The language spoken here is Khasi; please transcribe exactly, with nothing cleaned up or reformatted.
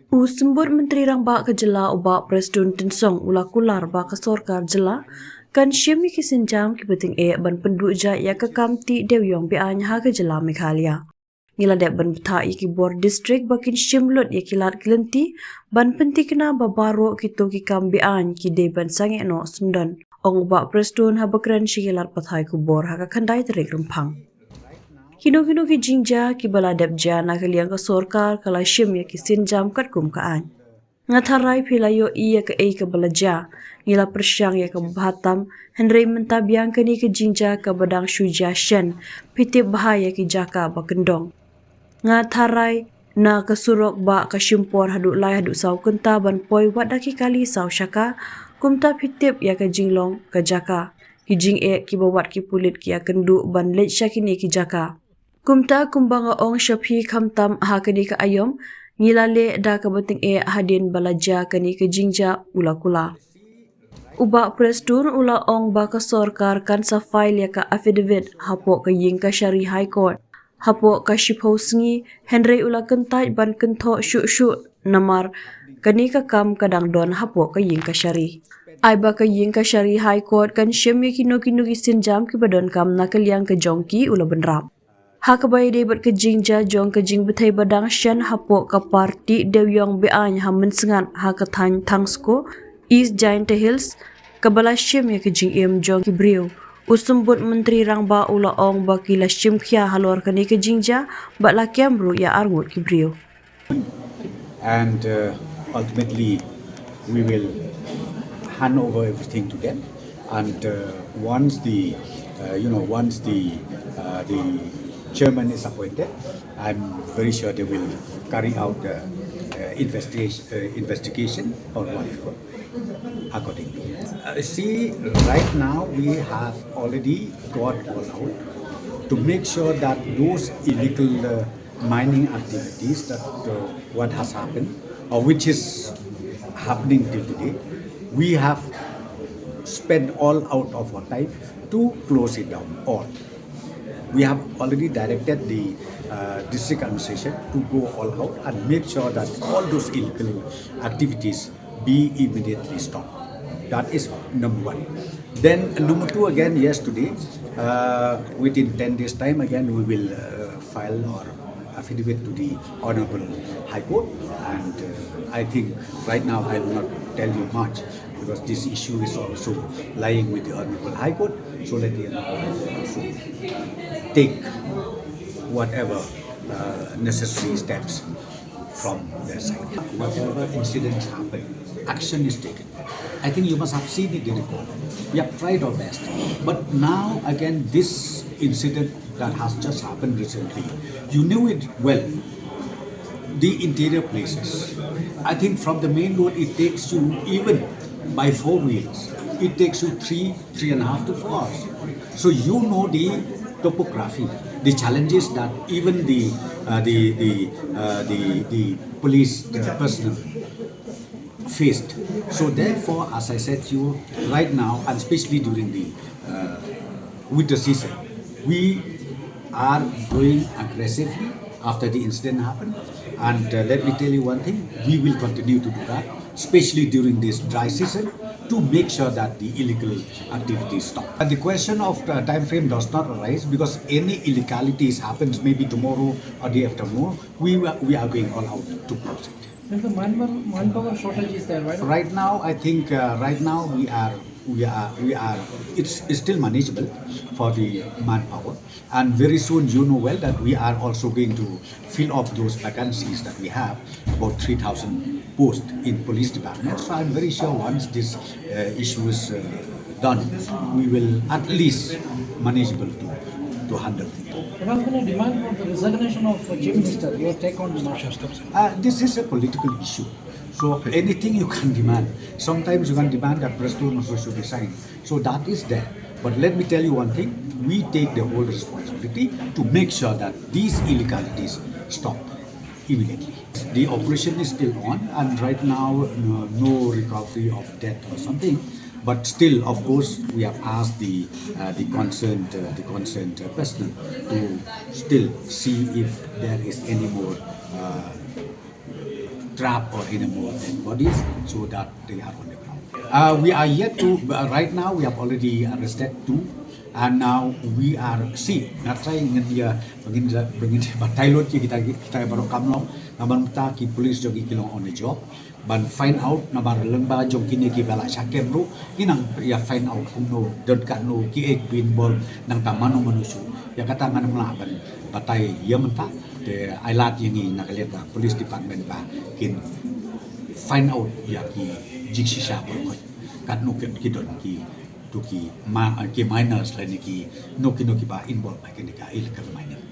U Symbud Myntri Rangbah ka jylla u Bah Prestone Tynsong u la kular ba ka sorkar jylla kan shim ïa ki sienjam kiba tyngeh ban pynduh jait ïa ka kam tih dewïong be-aiñ ha ka jylla Meghalaya. Ngi la dep ban bthah ïa ki bor district ba kin shim lut ïa ki lad ki lynti ban pynthikna ba baroh kito ki kam be-aiñ ki dei ban sangeh noh syndon, ong u Bah Prestone haba kren sha ki lad pathai khubor ha ka khyndai tarik Rymphang. Kino kino ki jingjia kiba la dep jia na ka liang ka sorkar ka la shim ïa ki sienjam katkum ka aiñ. Nga tharai phi la ïohi ïa kaei kaba la jia. Ngi la pyrshang ïa kaba bha tam, hynrei mynta biang kane ka jingjia kaba dang shu jia shen. Phi tip bha ïa ki jaka ba kyndong. Nga tharai na ka surok ba ka shim por haduh lai haduh saw kynta ban poi wat da ki kali saw shaka. Kumta phi tip ïa ka jinglong ka jaka. Ki jingeh kiba wat ki pulit ki ïakynduh ban leit sha kine ki jaka. Kumta kumba nga ong sha phi khamtam ha kane ka aïom, ngi la leh da kaba tyngeh hadien ba la jia kane ka jingjia, u la kular. U Bah Prestone u la ong ba ka sorkar kan sa file ïa ka affidavit hapoh ka ïing kashari High Court hapoh ka shiphew sngi, hynrei u la kyntait ban kynthoh shuh shuh namar kane ka kam ka dang don hapoh ka ïing kashari. Ai ba ka ïing kashari High Court kan shim ïa kino kino ki sienjam kiba donkam na ka liang ka jong ki, u la bynrap. Ha kaba ïadei bad ka jingjia jong ka jingbthei ba dang shen hapoh ka party dewïong be-aiñ ha Mynsngat ha ka thaiñ Thangsko, East Jaintia Hills, kaba la shim ïa ka jingim jong ki briew, u Symbud Myntri Rangbah u la ong ba ki la shim khia halor kane ka jingjia bad la kem ruh ïa arngut ki briew. And uh, ultimately, we will hand over everything to them. And uh, once the, uh, you know, once the uh, the chairman is appointed, I'm very sure they will carry out the uh, investigation, uh, investigation or whatever accordingly. Uh, see, right now we have already got all out to make sure that those illegal uh, mining activities that uh, what has happened or which is happening till today, we have spent all out of our time to close it down all. We have already directed the uh, district administration to go all out and make sure that all those illegal activities be immediately stopped. That is number one. Then number two again, yes, today, uh, within ten days time again, we will uh, file our affidavit to the Honorable High Court. And uh, I think right now I will not tell you much because this issue is also lying with the Honorable High Court. So let the Honorable High Court also take whatever uh, necessary steps from their side. Whatever incidents happen, action is taken. I think you must have seen it in the report. We have tried our best. But now, again, this incident that has just happened recently, you knew it well. The interior places. I think from the main road, it takes you, even by four wheels, it takes you three, three and a half to four hours. So you know the topography, the challenges that even the uh, the the, uh, the the police uh, personnel faced. So therefore, as I said to you, right now, and especially during the uh, winter season, we are going aggressively after the incident happened. And uh, let me tell you one thing, we will continue to do that, especially during this dry season, to make sure that the illegal activities stop. And the question of uh, time frame does not arise because any illegalities happens maybe tomorrow or day after tomorrow. We are, we are going all out to close it. There's a manpower, manpower shortage is there, right? Right now, I think uh, right now we are we are we are it's, it's still manageable for the manpower. And very soon, you know well that we are also going to fill up those vacancies that we have, about three thousand posts in police department. So I'm very sure once this uh, issue is uh, done, we will at least manageable to, to handle things. There has been a demand for the resignation of the Chief Minister. Your take on the matter? Uh, this is a political issue. So anything you can demand. Sometimes you can demand that Prestone also should resign. So that is there. But let me tell you one thing, we take the whole responsibility to make sure that these illegalities stop immediately. The operation is still on, and right now, no, no recovery of death or something. But still, of course, we have asked the uh, the concerned uh, the concerned uh, personnel to still see if there is any more uh, trap or any more dead bodies, so that they are on the ground. Uh, we are yet to, uh, right now we have already arrested two, and now we are, see, nga try ngin ïa, ba ngin, ba ngin batai lut ïa kita, kita baroh kam long, namar mynta ki police jong ngi ki long on the job ban find out, namar lyngba jong kine kiba la shah kem ruh, ki nang ïa find out kumno, don katno, kiei kiba involve, nangta mano mano shuh. Ïa kata ngan ym lah ban batai ïa mynta, te ai lad ïa ngi na ka liang ka police department ba kin find out ïa ki jingshisha baroh, katno ki, ki don ki, to ki ma, ki minors lane kino kino kiba involve ha kane ka illegal mining.